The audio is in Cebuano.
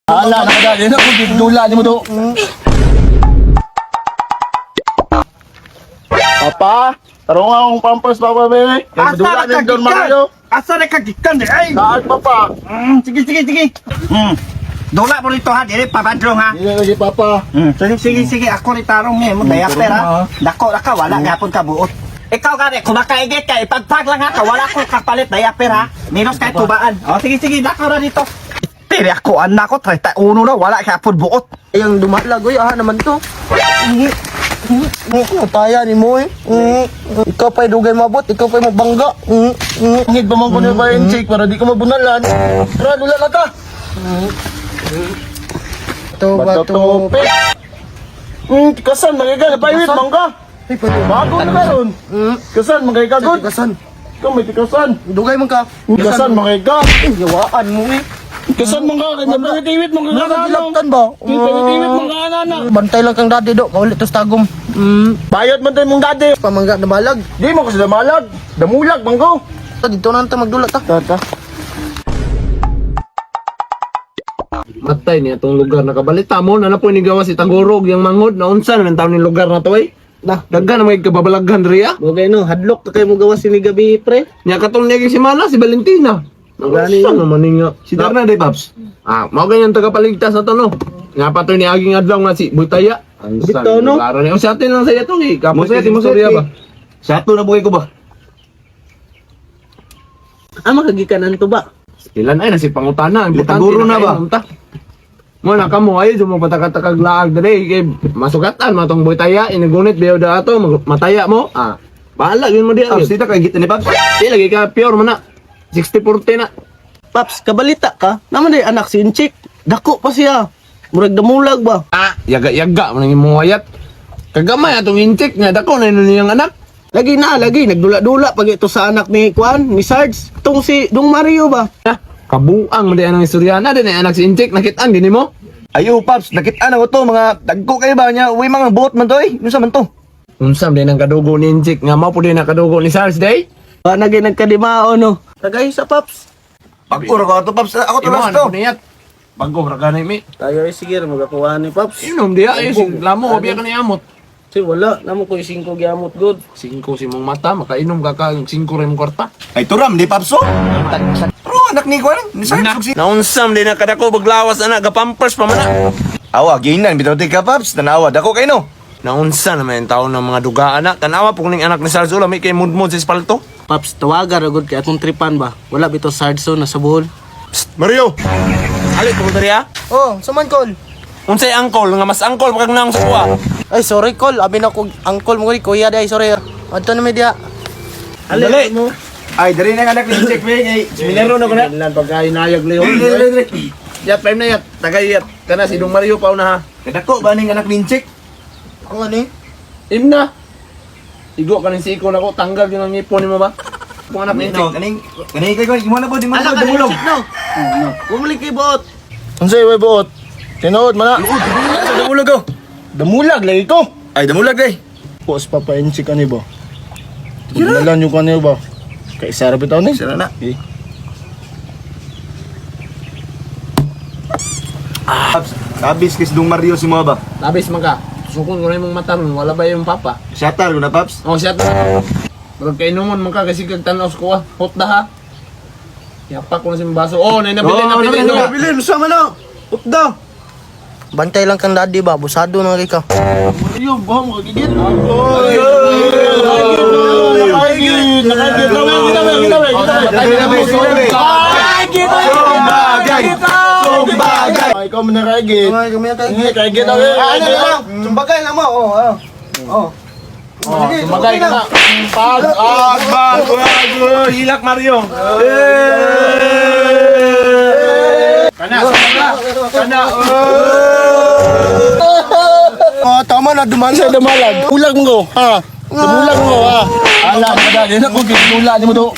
Ala, nakadali na ko dula ni mo do. Papa, tarong akong pampers, Papa, baby. Kay dula ni Don Mario. Asa na ka gikan di ay? Saan, Papa? Sige, sige, sige. Dula mo rito ha, dili pabadlong ha. Hindi na lagi, Papa. Sige, sige, sige, ako ni tarong ni mo diaper ha. Dako ra ka, wala gapon ka buot. Ikaw gani, kung makaigit ka, ipagpag lang ha, ka wala ko kapalit diaper ha. Minus kay tubaan. O sige, sige, dako ra dito. Tiri ako, anak ko, 31 na, wala ka pud buot. Yang dumalag, oy, aha naman to. Taya ni mo eh. Ikaw pa'y dugay mabot, ikaw pa'y mabangga. Ngid pa man ko ni ba check para di ka mabunalan. Tara, dula na ta. To Bato bato. to. Tikasan mga ka, napaiwit mangga. Ay, pwede. Bago na karon. Tikasan mga ka good. Tikasan. Ikaw may tikasan. Dugay man ka. Tikasan mga ka. Eh, yawaan mo eh. Tikasan mga ka, kay mapangitiwit mga ka. Nga gilaptan ba? Pangitiwit mga ka na. Bantay lang kang daddy do, kaulit to sa tagom. Bayot man tayo mong daddy. Pamangga na balag. Di mo kasi damalag. Damulag, manggo. Ta dito na ta magdula ta. Tata. Matay niya itong lugar nakabalita mo na na po ni gawa si Tagorog yang mangod na unsa na taon ni lugar na to eh. Na. Daghan na may kababalaghan riya. Bogay no, hadlok ka kay mo gawas ni gabi pre. Nya katong niya si Mana si Valentina. Gani naman ni nga. Si Darna day, Paps. Ah, mao ganyan tagapaligtas na to no. Nga pa to ni aging adlaw nga si Butaya. Bitaw, no? Klaro ni. Sa atin lang sa ito eh. Kapos sa istorya ba? Sa ato na buhay ko ba? Ah, makagikanan to ba? Ilan ay nasi pangutana. Importante Taguro na ba? kainom ta. Mo na kamo ay mo patakatakag laag dere kay masugatan matong Butaya inigunit biyaw da ato mataya mo. Ah, bahala gyud mo diha. Paps, dito kay gita ni Paps. Di lagi ka pure man na. 60-40 na. Paps, kabalita ka? Naman day anak si Inchik. Dako pa siya. Murag damulag ba? Ah, yaga-yaga man ang imong wayat. Kagamay atong intik nga dako na niyang anak. Lagi na, lagi. Nagdula-dula pag ito sa anak ni Kwan, ni Sarge. Itong si Dong Mario ba? Ah, kabuang man di anang istorya na din anak si Intik nakitaan gini mo. Ayo, Paps, nakita na ko to mga dagko kayo ba niya? Uy, mga buot man to eh. Unsa man to? Unsa man din ang kadugo ni Intik nga mao pud din ang kadugo ni Sars day. Wa na gay nagkadimao no. Tagay sa Paps. Pag-uro ko to, Paps. Ako to Imo last ano to. niyat. Bago ra ganay mi. Tayo ay sige, magakuha ni Paps. Inom diya ay sing lamo biya ka ni amot. Si wala, namo ko yung 5 giamot good. Singko si mong mata makainom ka ka singko ra imong kwarta. Ay, turam, di Paps oh. Pero anak ni Kwan, ni Sarge. Si Naunsam din ang kadako baglawas ana gapampers pa man na. Awa, ginan bitaw ti ka, Paps. Tanawa dako kay no. Naunsa naman yung taon ng mga duga anak. Tanawa po ning anak ni Sarge Ola, may kay mudmod sa espalto. Paps, tawagan ra good kay atong tripan ba? Wala bitaw Sarge so nasa Bohol. Psst, Mario! Halik ko diri ah. Oh, suman call. Unsay angkol nga mas angkol pag nang sa kuha. Ay, sorry call. Abi na ko angkol mo kuya day, sorry. Adto na media. Dali. Ay, diri na ang anak ni Check me kay Minero na ko na. Lan pagkainayag leon. Diri, diri, diri. Yat pa na yat. Tagay yat. Kana si Dong Mario pa una ha. Kadako ba ning anak ni Check? Ako ani? Imna. Igo kaning siko nako tanggal gyud ang ngipon nimo ba? Kung anak ni No, kaning kaning kay Kwan, imo na po, di mo na po dumulog. No. Bumalik kay bot. Unsay way buot? Tinuod man na. Damulag ko. Damulag lagi ko. Ay, damulag day. Pos papainsi ka ni ba? Tignalan yung kanil ba? Kay Sarah bitaw ni. Sira na. Eh. Paps, kabis kay Dong Mario si mo ba? Labis man ka. Sukon ko na imong mata ron, wala ba yung papa? Shatar ko na, Paps. Oh, siya ta. Murag kainomon man ka kasi kag tan-aw sa kuha. Hot da ha. Yapak ko na si baso. Oh, nay nabili, Oh, nabili, nabili, no. Nabilin sa man no. Upda. Bantay lang kang daddy ba, busado na kay ka. Mario, ba mo kagigit? Oy! Nakagigit! Nakagigit! Nakagigit! Nakagigit! Sumbagay! Sumbagay! Ay, ikaw mo nakagigit. Ay, kami kay. Hindi, kagigit ako. Ano lang? Sumbagay lang mo. Oh, oh. Oh. Sige, Sumbagay ka na. Pag agbago hilak Mario. Kana, kana. Kana. Ah, tama na duman Sa damalag. Ulag mo ko, ha? Damulag mo ko, ha? Ala, madali na ko, gidula ni mo do.